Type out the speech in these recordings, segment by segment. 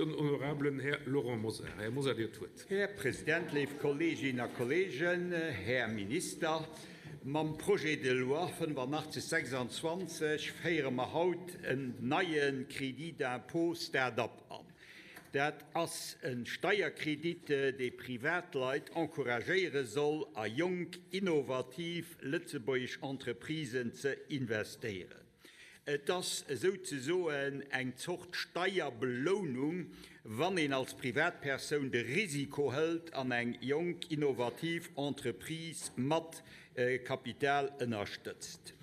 den honorabelen Här Laurent Mosar. Här Mosar, Dir hutt d'Wuert. Här President, léif Kolleeginnen a Kolleegen, Här Minister, mam Projet de loi 8526 féiere mer haut en neie Crédit d'impôt Start-up an. Dat ass e Steierkredit, dee Privatleit encouragéiere soll, a jonk, innovativ lëtzebuergesch Entreprisen ze investéieren. Et ass esouzesoen eng Zort Steierbelounung, wann een als Privatpersoun de Risiko hëlt an eng jonk, innovativ Entreprise mat Kapital ënnerstëtzt.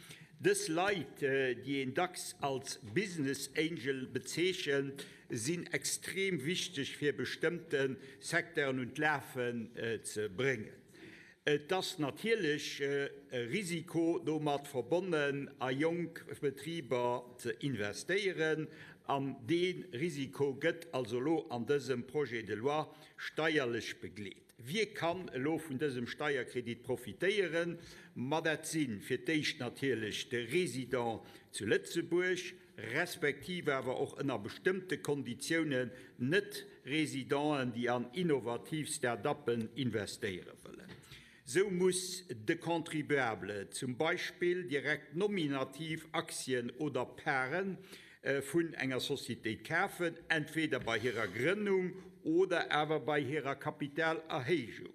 Dës Leit, déi een dacks als Business Angel bezeechent, sinn extrem wichteg fir bestëmmte Secteuren un d'Lafen ze bréngen. Et ass natierlech e Risiko domat verbonnen, a jonk Betriber ze investéieren, an dee Risiko gëtt also elo an dësem Projet de loi steierlech begleet. Wie kann elo vun dësem Steierkredit profitéieren? Ma dat si fir d'éischt natierlech de Résident zu Lëtzebuerg, respektiv awer och ënner bestëmmte Konditiounen Net-Residenten, déi an innovativ Start-uppen investéiere wëllen. Sou muss de Contribuable zum Beispill direkt nominativ Aktien oder Paren vun enger Societéit kafen, entweder bei hirer Grënnung oder awer bei hirer Kapitalerhéijung.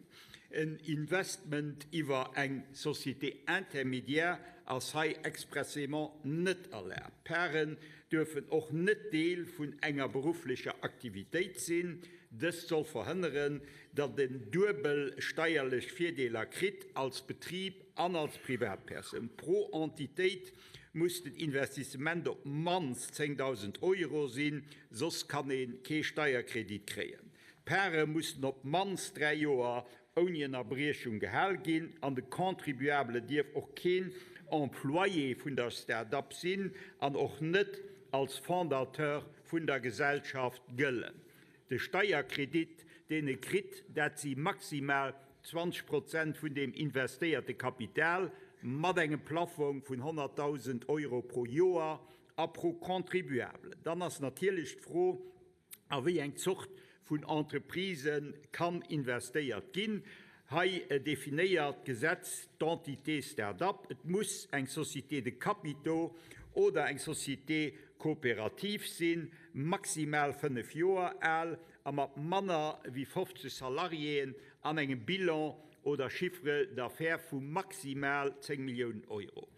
En Investment iwwer eng Société intermédiaire ass hei expressément net erlaabt. D'Paren duerfen och net Deel vun enger berufflecher Aktivitéit sinn. Dëst soll verhënneren, datt en duebel steierlech Virdeeler kritt, als Betrib an als Privatpersoun. Pro Entitéit muss den Investissement op d'mannst 10.000 Euro sinn, soss kann ee kee Steierkredit kréien. D'Pare mussen op d'mannst 3 Joer ouni Ënnerbriechung gehal ginn an de Contribuable dierf och keen Employé vun der Start-up sinn an och net als Fondateur vun der Gesellschaft gëllen. De Steierkredit, deen e kritt, dat si maximal 20 Prozent vun dem investéierte Kapital, mat engem Plaffong vun 100.000 Euro pro Joer a pro Contribuable. Dann ass natierlech d'Fro, A wéi eng Zort vun Entreprisë kann investéiert ginn? Hei definéiert d'Gesetz d'Entité Start-up. Et muss eng Société de capitaux oder eng Société coopérative sinn, maximal 5 Joer al a mat manner wéi 50 Salariéen an engem Bilan oder Chiffre d'affaires vu maximal 10 Milliounen Euro.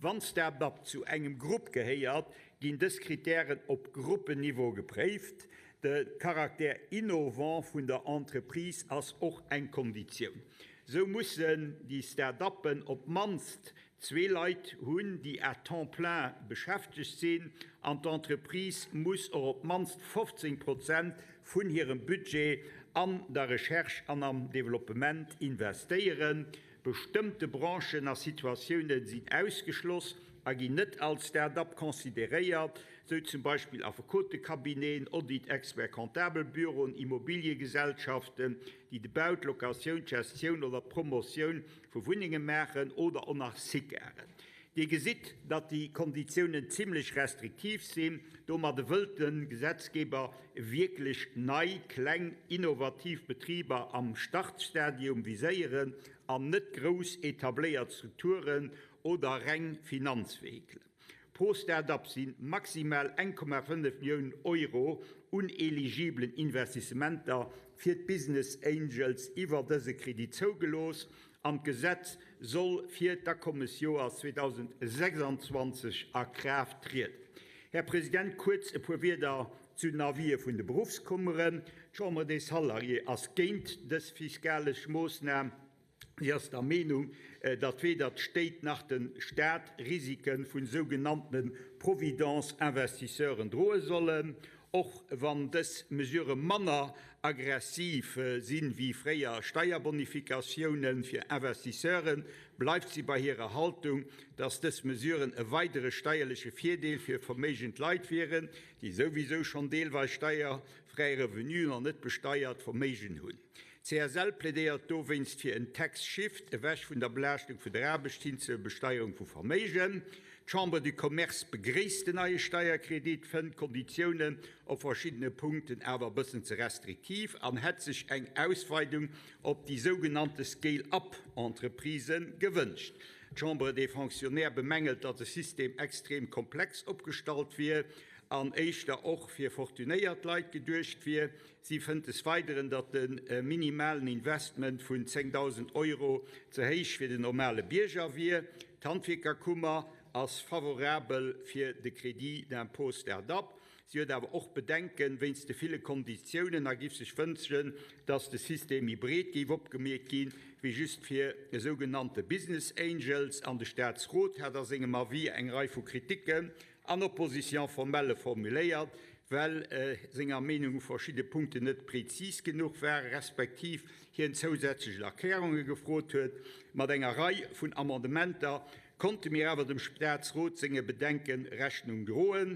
Wann d'Start-up zu engem Grupp gehéiert, ginn dës Krittären op Gruppenniveau gepréift. De Caractère innovant vun der Entreprise ass och eng Konditioun. Sou mussen déi Start-uppen op d'mannst zwee Leit hunn, déi à temps plein beschäftegt sinn, an d'Entreprise muss och op d'mannst 15 Prozent vun hirem Budget an der Recherche an am Developpement investéieren. Bestëmmte Branchen a Situatioune sinn ausgeschloss a ginn net als Start-up consideréiert, sou zum Beispill Affekotekabineten, Audit-, Expert-comptable-Büroen, Immobiliegesellschaften, déi de Bau, d'Locatioun, d'Gestioun oder d'Promotioun vu Wunnenge maachen, oder och nach SICARen. Dir gesitt, datt déi Konditiounen zimlech restriktiv sinn. Domadde wëllt de Gesetzgeber wierklech nei, kleng, innovativ Betriber am Startstadium viséieren an net grouss etabléiert Strukturen oder reng Finanzvehikelen. Pro Start-up si maximal 1,5 Milliounen Euro un eligiblen Investissementer fir d'Business Angels iwwer dëse Kredit zougelooss. An d'Gesetz soll fir d'Akommesjoer 2026 a Kraaft trieden. Här President, kuerz e puer Wierder zu den Avisë vun de Beruffskummeren. D'Chambre des Salariés ass géint dës fiskalesch Moossnam. Si ass der Meenung, datt weder d'Stéit nach de Staat Risike vun sougenannte Providence-Investisseuren droe sollen. Och wann dës Mesurë manner aggressiv sinn wéi fréier Steierbonifikatioune fir Investisseuren, bleift si bei hirer Haltung, dass dës Mesuren e weidere steierleche Virdeel fir verméigend Leit wieren, déi souwisou schonn deelweis steierfräi Revenuen an net besteiert Verméigen hunn. D'CSL plädéiert dowéinst fir en Tax Shift, ewech vun der Belaaschtung vun der Aarbecht hin zur Besteierung vu Verméigen. D'Chambre du Commerce begréisst den neie Steierkredit, fënnt d'Konditiounen op verschiddene Punkten awer e bëssen ze restriktiv an hätt sech eng Ausweidung op déi sougenannte Scale-up-Entreprisë gewënscht. D'Chambre des Fonctionnaires bemängelt, datt de System extrem komplex opgestallt wier an éischter och fir fortunéiert Leit geduecht wier. Si fënnt des Weideren, datt de minimalen Investment vun 10.000 Euro ze héich fir den normale Bierger wier. D'Handwierkerkummer ass favorabel fir de Crédit d'impôt Start-up. Si huet awer och Bedenke wéinst de ville Konditiounen a giff sech wënschen, datt de System méi breet géif opgemeet ginn, wéi just fir sougenannte Business Angels. An de Staatsrot hat a sengem Avis eng Rei vu Kriticken an Opposition formelle formuléiert, well senger Meenung no verschidde Punkten net prezis genuch ware respektiv hien zousätzlech Erklärunge gefrot huet. Mat enger Rei vun Amendementer konnte mir awer dem Staatsrot senge Bedenke Rechnung droen,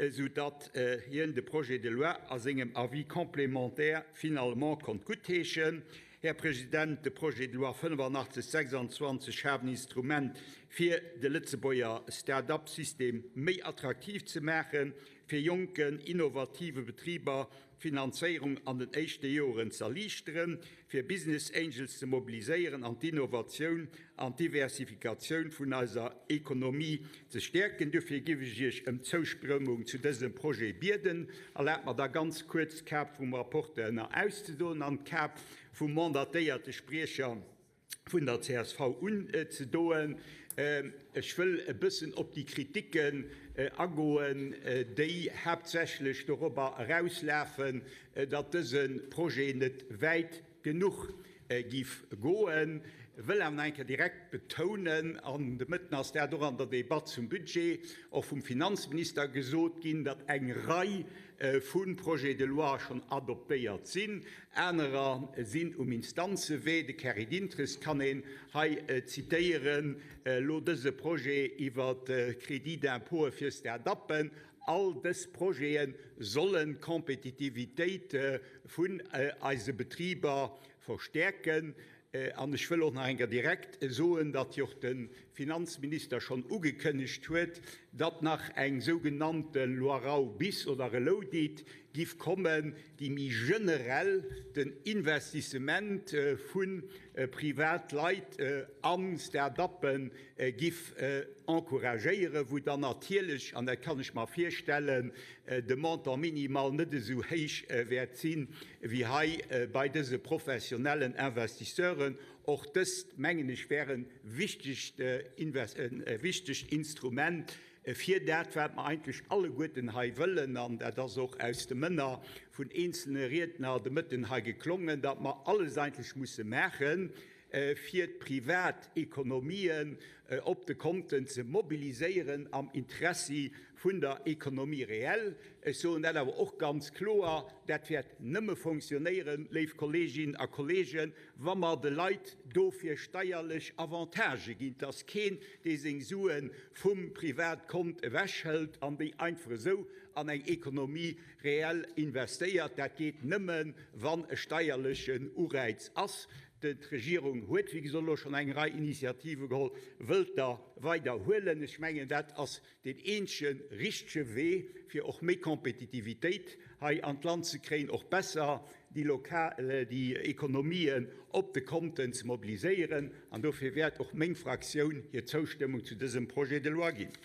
soudatt hien de Projet de loi a sengem Avis complémentaire finalement konnt guttheeschen. Här President, de Projet de loi 8526 schaaft en Instrument, fir de Lëtzebuerger Start-up-System méi attraktiv ze maachen, fir jonken, innovative Betriber d'Finanzéierung an den éischte Joren z'erliichteren, fir Business Angels ze mobiliséieren an d'Innovatioun an d'Diversifikatioun vun eiser Ekonomie ze stäerken. Dofir giff ech Iech ëm d'Zoustëmmung zu dësem Projet bieden. Erlaabt mer da ganz kuerz d'Kap vum Rapporteur nach auszedoen an d'Kap vum mandatéierte Spriecher vun der csv unzedoen. Ech wëll e bëssen op déi Kriticken agoen, déi haaptsächlech dorobber erauslafen, datt dëse Projet net wäit genuch giff goen. Wëll awer nach eng Kéier direkt betounen, an de Mëtten ass dat och an der Debatt zum Budget och vum Finanzminister gesot ginn, datt eng Rei vu Projets de loi schonn adoptéiert sinn, anerer sinn um Instanzewee. De Carry d'interest kann een hei zitéieren, elo dëse Projet iwwer d'Crédits d'impôts fir Start-uppen. All dës Projete sollen d'Kompetitivitéit vun eise Betriber verstäerken. An ech wëll och nach eng Kéier direkt soen, datt jo och de Finanzminister schonn ugekënnegt huet, datt nach eng sougenannte Loi Rau bis oder reloaded giff kommen, déi méi generell den Investissement vu Privatleit a Start-uppe giff encouragéieren, wou dann natierlech, an dat kann ech mer virstellen, de Montant minimal net esou héich wäert sinn, wéi hei bei dëse professionellen Investisseuren. Och dëst, mengen ech, wär e wichtegt Instrument fir dat, wat mer eigentlech alleguerten hei wëllen, an dat ass och aus de Mënner vun eenzelne Riedner de Mëtten hei geklongen, datt mer alles eigentlech musse maachen, fir d'Privatekonomien op de Konten ze mobiliséieren am Interessi vun der Économie réelle. Ech soen dat awer och ganz kloer, Dat wäert nëmme fonctionnéieren, léif Kolleeginnen a Kolleegen, wa mer de Leit dofir steierlech Avantagë ginn, dass keen, dee seng Sue vum Privatkont ewechhëlt an déi einfach esou an eng Économie réelle investéiert. Dat geet nëmmen, wann e steierlechen Ureiz ass. D'Regierung huet, wéi gesot, elo schonn eng Rei Initiative geholl, wëllt der weider huelen. Ech mengen, dat ass deen eenzege richtege Wee, fir och méi Kompetitivitéit hei an d'Land ze kréien, och besser déi lokal, déi Ekonomien op de Konten ze mobiliséieren. An dofir wäert och meng Fraktioun hir Zoustëmmung zu dësem Projet de loi ginn.